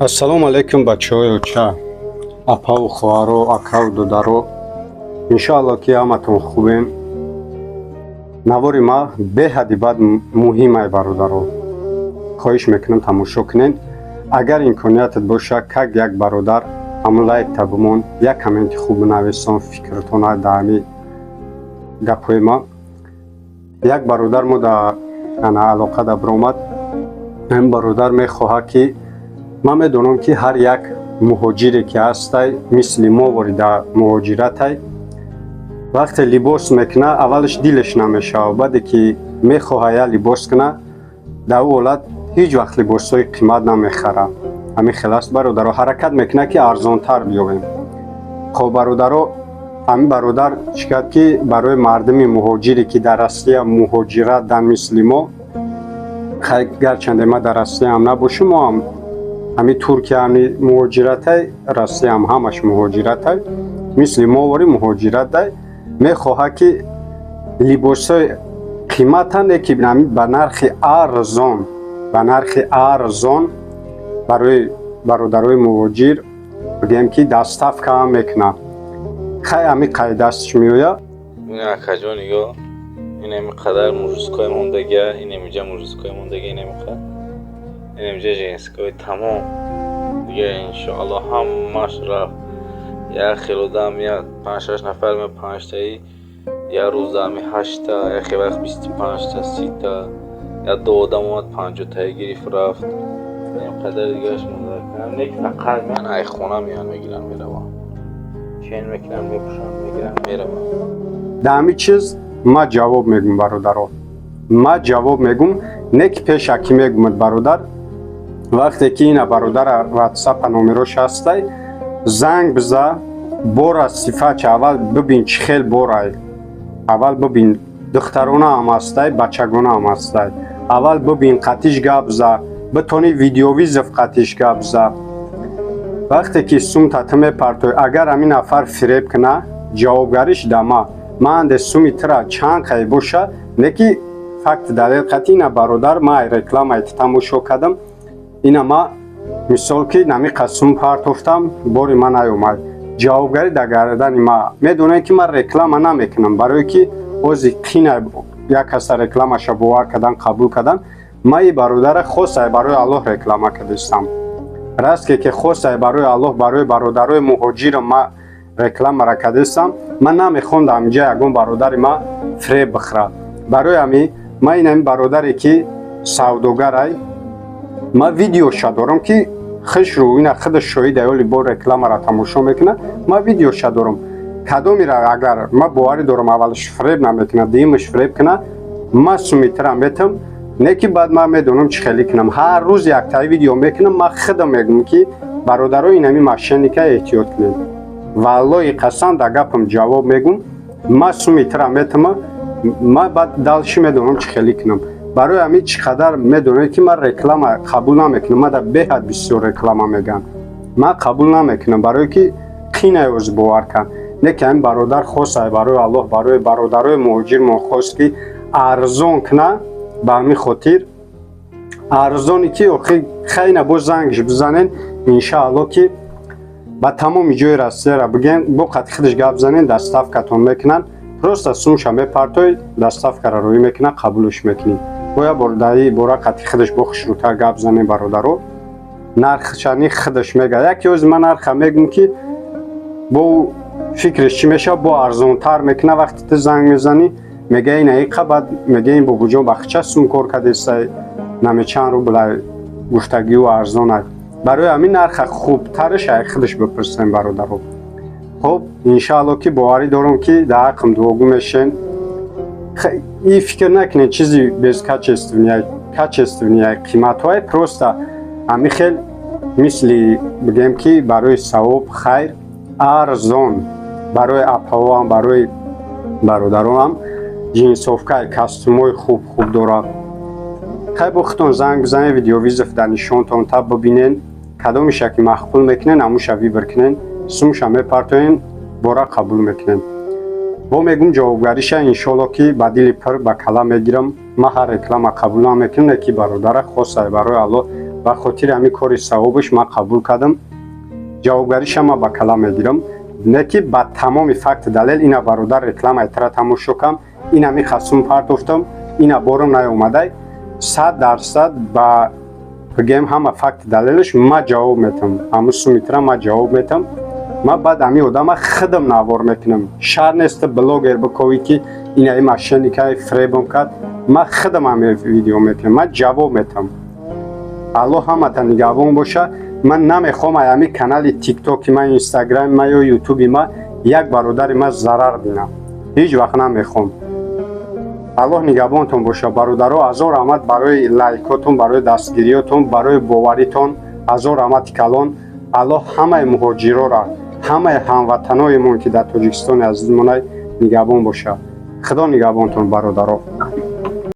Ассалому алайкум, бачаҳои оча, апаву хоҳаро, акаву додаро. Иншоалло, ки ҳаматон хубем. Навори ма беҳади бад муҳимай, бародаро. Хоҳиш мекунам, тамошо кунед. Агар имкониятат боша, как як бародар, ҳамун лайкта бимон, як комменти хуб бинависон, фикртона дар ҳами гапҳои ма. Як бародар мо да ана алоқа да биромад. Ин бародар мехоҳад, ки ман медонам, ки ҳар як муҳоҷире, ки ҳастай, мисли мо ворида муҳоҷиратай, вақте либос мекуна, аввалаш дилеш намешавад, баъде ки мехоҳа я либос куна, дар ӯ ҳолат ҳеҷ вақт либосҳои қимат намехара. Ҳамин хел аст, бародаро, ҳаракат мекунад, ки арзонтар биёвем. Хоб, бародаро, ҳамин бародар чӣ кард, ки барои мардуми муҳоҷире, ки дар Россия муҳоҷират дан, мисли мо, хай, гарчанде ма дар Россияам набошем, мо ҳам ҳамин Туркия ҳами муҳоҷиратай, Россияам ҳамаш муҳоҷиратай, мисли мо вори муҳоҷиратай, мехоҳад, ки либосҳои қиматане, ки ҳамин ба нархи арзон, ба нархи арзон барои бародарои муҳоҷир, бигӯем, ки доставка ҳам мекунад. Хай, ҳамин қайдастш меояд. Ин акаҷон, нигоҳ, инами қадар мужской мондагия, инамиҷа мужской мондагия, инами қадар, инамиҷа женской, тамом. Дига, иншоалло, ҳамаш рафт. Як хел одам, як панҷ-шаш нафар ме, панҷтаи як рӯза ами ҳашта, яхе вақт 25-та, 30-та, як ду одам омад, 50-таи гирифт, рафт. Ин қадар дигааш монда. Не ки фақат меян, ай хона меян, мегиранд, мераванд. Чен мекунанд, мепӯшанд, мегиранд, мераванд. Дар ҳамин чиз ма ҷавоб мегӯм, бародаро, ма ҷавоб мегӯм, не ки пешакӣ мегӯмад, бародар. Вақте ки ина бародара ватсапа номерош ҳастай, занг биза, бора сифатча аввал бибин, чӣ хел борай. Аввал бибин, духтарона ҳам ҳастай, бачагона ҳам ҳастай. Аввал бибин, қатиш гап за, битони видеовызов қатиш гап за. Вақте ки сумта ту мепартоӣ, агар ҳамин нафар фиреб куна, ҷавобгариш дама ман. Анде суми тура чанд қай боша, не ки факт, далел қатъи. Ина бародар, ма ай рекламаи ту тамошо кардам, ина ма мисол ки намиқа сум партофтам, бори ман наёмад, ҷавобгарӣ дар гардани ма. Медонем, ки ман реклама намекунам, барое ки ози қина як каса рекламаша бовар кардан, қабул кардан. Ма и бародара хосай барои Аллоҳ реклама кардистам. Растке ки хосай барои Аллоҳ, барои бародарои муҳоҷирам ма рекламара кардистам. Ман намехондам инҷа ягон бародари ма фиреб бихӯрад. Барои ҳамин ма ин ҳамин бародаре, ки савдогарай, ма видеоша дорам, ки хишру ина худаш шоҳид аёли бо рекламара тамошо мекунад. Ма видеоша дорам. Кадомира агар ма боварӣ дорам, аввалаш фиреб намекунад, дуюмаш фиреб кунад, ма сумитара метам, не ки баъд ман медонам чӣ хеле кунам. Ҳар рӯз яктаи видео мекунам, ман худам мегӯм, ки бародаро, ин ҳамин мошенника эҳтиёт кунед. Валлои қасам, дар гапам ҷавоб мегӯм. Ма сумитара метама, ма баъд дальше медонам чӣ хеле кунам. Барои ҳамин чӣ қадар медонед, ки ман реклама қабул намекунам. Ман дар беҳад бисёр реклама мегӯям, ман қабул намекунам, барое ки қинай оз бовар кард. Не ки ҳамин бародар хосай барои Аллоҳ, барои бародарои муҳоҷирмон хост, ки арзон куна. Ба ҳамин хотир арзоне, ки охи хайна, боз зангш бизанен, иншаалло, ки ба тамоми ҷои Россияра бигем, бо қати худаш гап занен, доставкатон мекунанд. Просто сумша мепартои, доставкара рӯӣ мекунад, қабулш мекунӣ. Боя бор даи бора қати худаш бо хушрӯтар гап занем, бародаро. Нархшани худаш мега. Яке ози ман нарха мегӯм, ки бо фикраш чӣ мешавад, бо арзонтар мекуна. Вақте ту занг мезанӣ, мега ина иқа, баъд мега: ин бобоҷон бахча сум кор кардесай, наме чанд рубла гуфтагиу арзонай. Барои ҳамин нарха хубтараш ай худаш бипурсем, бародаро. Хоб, иншаалло, ки боварӣ дорам, ки дар ҳаққам дуогӯ мешен. И фикр накунед, чизи без качественный, качественный қиматҳое, просто ҳамин хел мисли бигем, ки барои савоб, хайр, арзон барои апаоам, барои бародаронам джинсовкаи, костюмҳои хуб хуб дорад. Хай, бо худтон занг бизанед, видеовызов дар нишонтон та бибинен, кадомиша ки маъқул мекунен, ҳамуша выбор кунен, сумша мепартоен, бора қабул мекунем. Бо мегӯм, ҷавобгариша, иншоалло, ки ба дили пир ба кала мегирам. Ман ҳар реклама қабул намекунам, не ки бародара хосай барои Аллоҳ. Ба хотири ҳамин кори савобаш ман қабул кардам. Ҷавобгариша ман ба кала мегирам, не ки ба тамоми факт, далел. Ина, бародар, рекламаи тара тамошо кам, ина мехастум, партофтам, ина борам наёмадай. 100% ба бигем, ҳама факти, далелаш ма ҷавоб метам. Ҳамун сумитра ма ҷавоб метам. Ма баъд ҳамин одама худам навор мекунам. Шар нест блогер биковӣ, ки инаи мошенникай фребом кард. Ма худам ҳами видео мекунам, ма ҷавоб метам. Аллоҳ ҳамата нигаҳбон боша. Ман намехоҳам ай ҳами канали Тиктоки ма, Инстаграми ма ё Ютуби ма як бародари ма зарар бинам, ҳеҷ вақт намехоҳам. Аллоҳ нигаҳбонтон боша, бародаро. Ҳазор раҳмат барои лайкотон, барои дастгириётон, барои боваритон. Ҳазор раҳмати калон. Аллоҳ ҳамаи муҳоҷирора, ҳамаи ҳамватаноемон, ки дар Тоҷикистони азизмонай, нигаҳбон боша. Худо нигаҳбонтон, бародаро.